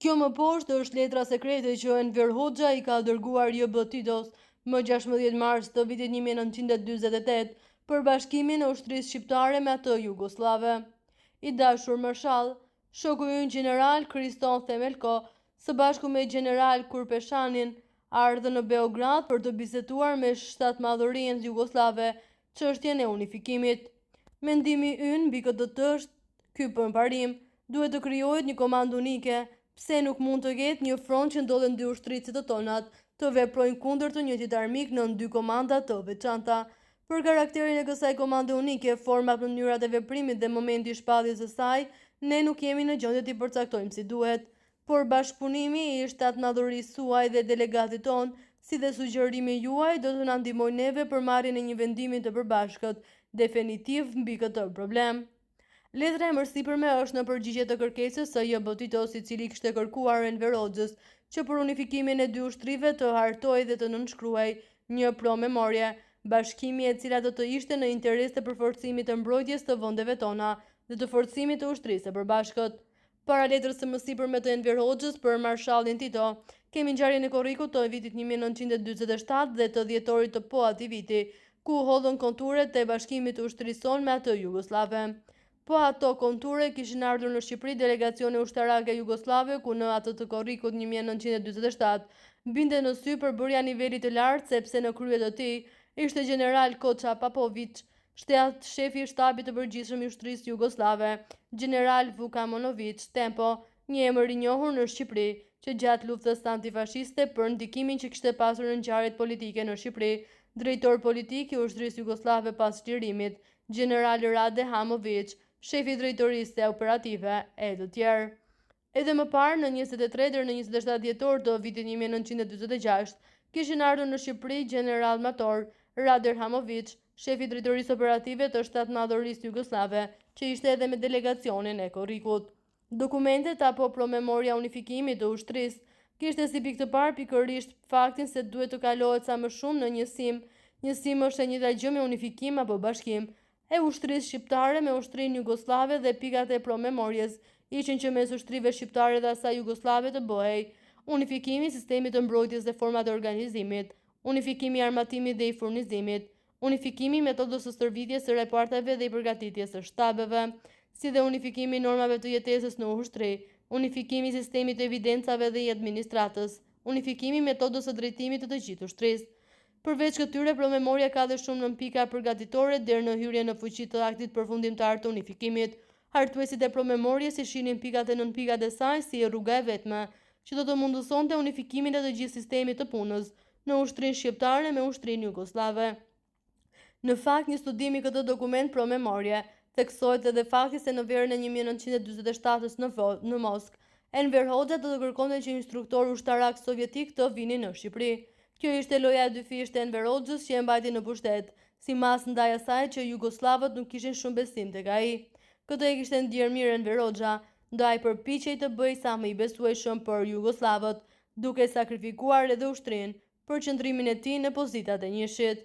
Kjo më poshtë është letra sekrete që Enver Hoxha i ka dërguar JB Titos më 16 mars të vitit 1948 për bashkimin e ushtrisë shqiptare me atë jugosllave. I dashur marshall, shoku ynë gjeneral Kristo Themelko, së bashku me gjeneral Kurpeshanin, ardhën në Beograd për të biseduar me shtatmadhorinë jugosllave çështjen e unifikimit. Mendimi ynë mbi këtë është ky për parim, duhet të krijohet një komandë unike, pse nuk mund të ketë një front që ndodhen dy ushtritë si të tonat, të veprojnë kundër të njëjtit armik nën dy komanda të veçanta. Për karakterin e kësaj komande unike, format, mënyrat e veprimit dhe momenti i shpalljes së saj, ne nuk jemi në gjendje t'i përcaktojmë si duhet. Por bashkëpunimi i shtatmadhorisë suaj dhe delegatit tonë, si dhe sugjerimi juaj do të na ndihmojë neve për marrjen e një vendimi të përbashkët, definitiv mbi këtë problem. Letra e mësipërme është në përgjigje të kërkesës së JB Titos, i cili kishte kërkuar Enver Hoxhës që për unifikimin e dy ushtrive të hartojë dhe të nënshkruajë një promemorie bashkimi e cila do të ishte në interes të përforcimit të mbrojtjes të vendeve tona dhe të forcimit të ushtrisë së përbashkët. Para letrës së mësipërme të Enver Hoxhës për marshallin Tito, kemi ngjarjen e korrikut të vitit 1947 dhe të dhjetorit të po atij viti, ku u hodhën konturet e bashkimit të ushtrisë sonë me atë jugosllave. Po ato konture kishin ardhur në Shqipëri delegacione ushtarake jugosllave ku në atë të korrikut 1947 binte në sy përbërja e nivelit të lartë sepse në krye të tij ishte gjeneral Koça Popoviç, shefi i shtabit të përgjithshëm i ushtrisë jugosllave, gjeneral Vukamonoviç Tempo, një emër i njohur në Shqipëri, që gjatë luftës antifashiste për ndikimin që kishte pasur në ngjarjet politike në Shqipëri, drejtor politik i ushtrisë jugosllave pas çlirimit, gjeneral Rade Hamoviç, shefi i drejtorisë operative e të tjerë. Edhe më parë, në 23 deri në 27 dhjetor të vitit 1946, kishin ardhur në Shqipëri gjeneral major Rade Hamoviç, shefi i drejtorisë operative të Shtatmadhorisë Jugosllave, që ishte edhe me delegacionin e korrikut. Dokumentet apo promemoria e unifikimit të ushtrisë kishte si pikë të parë pikërisht faktin se duhet të kalohet sa më shumë në njësim. Njësim është e njëjta gjë me unifikim apo bashkim e ushtrisë shqiptare me ushtrinë jugosllave dhe pikat e promemories ishin që mes ushtrive shqiptare dhe asaj jugosllave të bëhej unifikimi i sistemit të mbrojtjes dhe format e organizimit, unifikimi i armatimit dhe i furnizimit, unifikimi i metodës së stërvitjes së reparteve dhe i përgatitjes së shtabeve, si dhe unifikimi i normave të jetesës në ushtri, unifikimi i sistemit të evidencave dhe i administratës, unifikimi i metodës së drejtimit të të gjithë ushtrisë. Përveç këtyre, promemoria ka dhe shumë nënpika përgatitore deri në hyrjen në fuqi të aktit përfundimtar të unifikimit. Hartuesit e promemories i shihnin pikat e nënpikat e saj si rruga e vetme, që do të mundësonte unifikimin e të gjithë sistemit të punës në ushtrinë shqiptare me ushtrinë jugosllave. Në fakt, një studim i këtë dokument promemorie, theksohet edhe fakti se në verën e 1947-ës në, në Moskë, Enver Hoxha do të kërkonte që instruktorë ushtarak sovjetik të vinin në Shqipëri. Kjo ishte loja e dyfishtë e Enver Hoxhës që e mbajti në pushtet, si masë ndaj asaj që jugosllavët nuk kishin shumë besim tek ai. Këtë e kishte ndjerë mirë Enver Hoxha, ndaj përpiqej të bëhej sa më i besueshëm për jugosllavët, duke sakrifikuar edhe ushtrinë për qëndrimin e tij në pozitat e njëshit.